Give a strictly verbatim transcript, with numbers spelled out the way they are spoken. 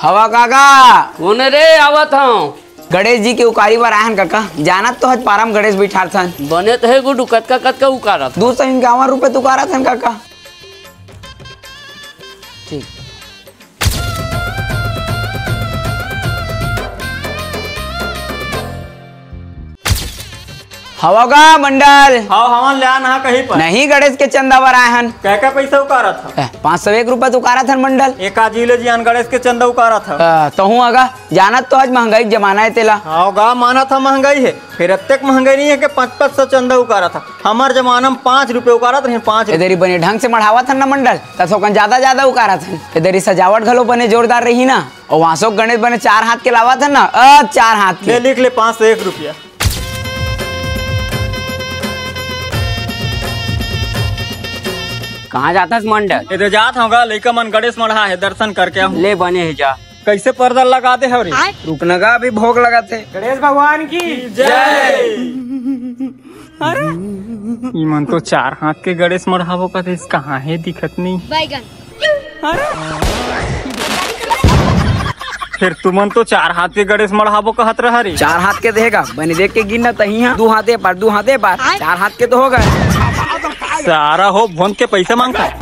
हवा काका। कोन रे? आवत हूँ। गणेश जी के उकारी बर आए हन काका। जानत तो हच, पारा म गणेश बिठारथन। बने तो हे गुड्डू, कतका कतका उकारत? दू सौ इक्यावन रुपये तो उकारत हन काका। ठीक। हवा गा मंडल। हव, हवन ले आन हा कहीं पर। नहीं, गणेश के चंदा बर आए हन। कै कै पैसा उकारत ह? ए, पाँच सौ एक रुपया तो उकारत हन मंडल। एक आजी ले जियान गणेश के चंदा उकारत ह। अ, तहूँ आगा, जानत तो हच महंगाई के जमाना हे तेला। हव गा, मानत ह महंगाई हे, फिर अतेक महंगाई नहीं हे कि पाँच पाँच सौ चंदा उकारत ह। हमर जमाना म पाँच रुपये उकारत रहिन, पाँच रुपये। एदरी बने ढंग से मढ़ावत हन ना मंडल, त थोकन ज्यादा ज्यादा उकारत हन। एदरी सजावट घलो बने जोरदार रही ना। अउ वासो गणेश बने चार हाथ के लावत हन ना, अब चार हाथ के। ले लिख ले पाँच सौ एक रुपया। कहाँ जाथस मंडल? एदे जात हँव गा, लइका मन गणेश मढ़ा हे, दर्शन करके आहूँ। ले बने हे जा। कइसे पर्दा लगा दे हव रे? रुक न गा, अभी भोग लगाथे। गणेश भगवान की जय। अरे, इमन तो चार हाथ के गणेश मढ़ाबो कथे, कहाँ हे, दिखत नहीं। बैगन। अरे, फिर तुमन तो चार हाथ के गणेश मढ़ाबो कहत रहा रे। चार हाथ के देगा, बने देख के गिन ना तहीं हा। दू हाथ ए पार, दू हाथ ए पार, चार हाथ के तो हो गए। सारा हो भोंद के पैसा मांगता है।